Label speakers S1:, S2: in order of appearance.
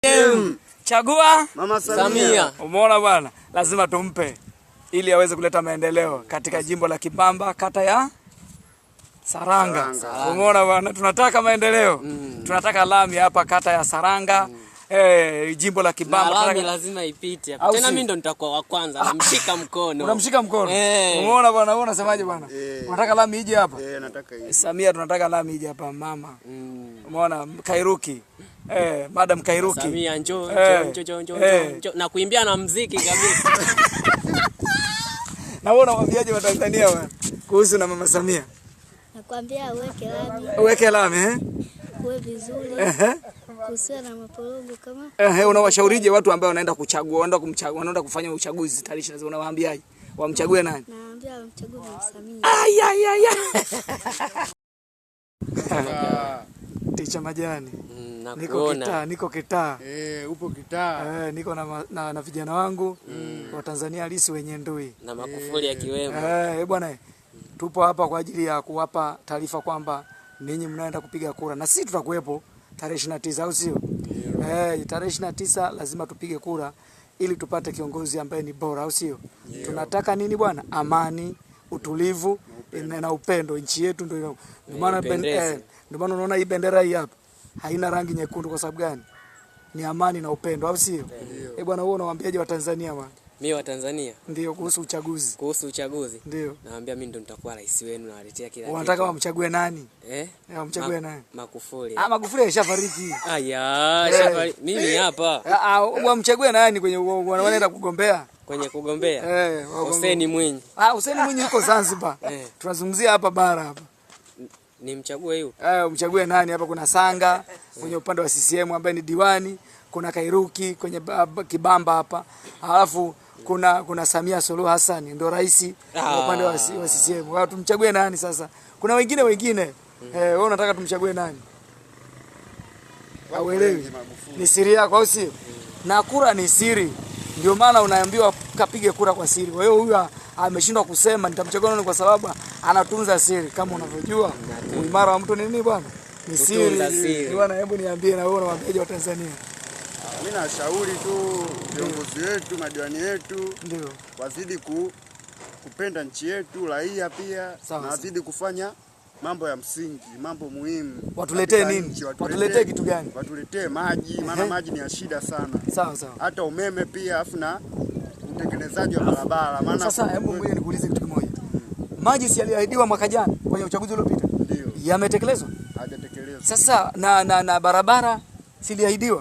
S1: CCM. Chagua
S2: Mama Samia.
S1: Umeona bwana, lazima tumpe ili aweze kuleta maendeleo katika jimbo la Kibamba, kata ya Saranga. Umeona bwana, tunataka maendeleo. Tunataka lami hapa kata ya Saranga. Jimbo la Kibamba.
S3: Na lami lazima ipite hapa. Tena mimi ndo nitakuwa wa kwanza, namshika mkono.
S1: Unamshika mkono? Umeona bwana, wewe unasemaje bwana? Unataka lami ije hapa?
S2: Nataka ije.
S1: Samia, tunataka lami ije hapa mama. Umeona Kairuki. Madam Kairuki.
S3: Samia njoo, njoo, njoo, njoo. Na kuimbia na muziki kabisa.
S1: Na wewe unamwambiaje wa Tanzania bwana kuhusu na Mama Samia?
S4: Nakwambia uweke lami.
S1: Uweke lami eh?
S4: Uwe vizuri. Kusiwe na maporomoko kama.
S1: Unawashaurije watu ambao wanaenda kuchagua, wanaenda kumchagua, wanaenda kufanya uchaguzi tarehe 29, unawaambiaje? Wamchague nani?
S4: Naambia wamchague Mama Samia.
S1: Ai ai ai. Ticha Majani. Niko kitaa, niko kitaa.
S2: Upo kitaa.
S1: Niko na vijana wangu wa Tanzania halisi wenye ndui.
S3: Na Magufuli akiwemo.
S1: Bwana, tupo hapa kwa ajili ya kuwapa taarifa kwamba ninyi mnaenda kupiga kura na sisi tutakuwepo tarehe 29, au sio? Tarehe 29 lazima tupige kura ili tupate kiongozi ambaye ni bora, au sio? Tunataka nini bwana? Amani, utulivu na upendo. Nchi yetu ndio maana ndio maana unaona hii bendera hii hapa haina rangi nyekundu. Kwa sababu gani? Ni amani na upendo, au sio? Bwana, wewe unawaambiaje wa Tanzania bwana?
S3: Mimi wa Tanzania?
S1: Ndio, kuhusu uchaguzi.
S3: Kuhusu uchaguzi?
S1: Ndio.
S3: Naambia mimi ndo nitakuwa rais wenu, nawaletea kila kitu.
S1: Unataka wamchague nani? Wamchague nani?
S3: Magufuli.
S1: Magufuli alishafariki.
S3: Aya, shafariki. Mimi hapa.
S1: Wamchague nani kwenye wanaenda kugombea?
S3: Kwenye kugombea? Hussein Mwinyi.
S1: Hussein Mwinyi yuko Zanzibar. Tunazungumzia hapa bara hapa.
S3: Nimchague yupi?
S1: Umchague nani hapa? Kuna Sanga kwenye upande wa CCM ambaye ni diwani, kuna Kairuki kwenye Kibamba hapa. Alafu kuna Samia Suluhu Hassan ndio rais kwa upande wa CCM. Kwa tumchague nani sasa? Kuna wengine. Wewe unataka tumchague nani? Hauelewi. Ni siri yako au sio? Na kura ni siri. Ndio maana unaambiwa kapige kura kwa siri. Kwa hiyo huyu ameshindwa kusema nitamchagua nani kwa sababu anatunza siri. Kama unavyojua uimara wa mtu ni nini bwana? Ni siri. Bwana, hebu niambie na wewe unawaambiaje wa Tanzania?
S2: Mimi nashauri tu viongozi wetu, madiwani wetu,
S1: ndio
S2: wazidi kupenda nchi yetu, raia pia, na wazidi kufanya mambo ya msingi, mambo muhimu.
S1: Watuletee nini? Watuletee kitu gani?
S2: Watuletee maji, maana maji ni ya shida sana.
S1: Sawa sawa.
S2: Hata umeme pia, afu na utengenezaji wa barabara. Maana
S1: sasa hebu ngoja nikuulize kitu kimoja. Maji si yaliahidiwa mwaka jana kwenye uchaguzi uliopita?
S2: Ndio.
S1: Yametekelezwa?
S2: Hajatekelezwa.
S1: Sasa na barabara si iliahidiwa?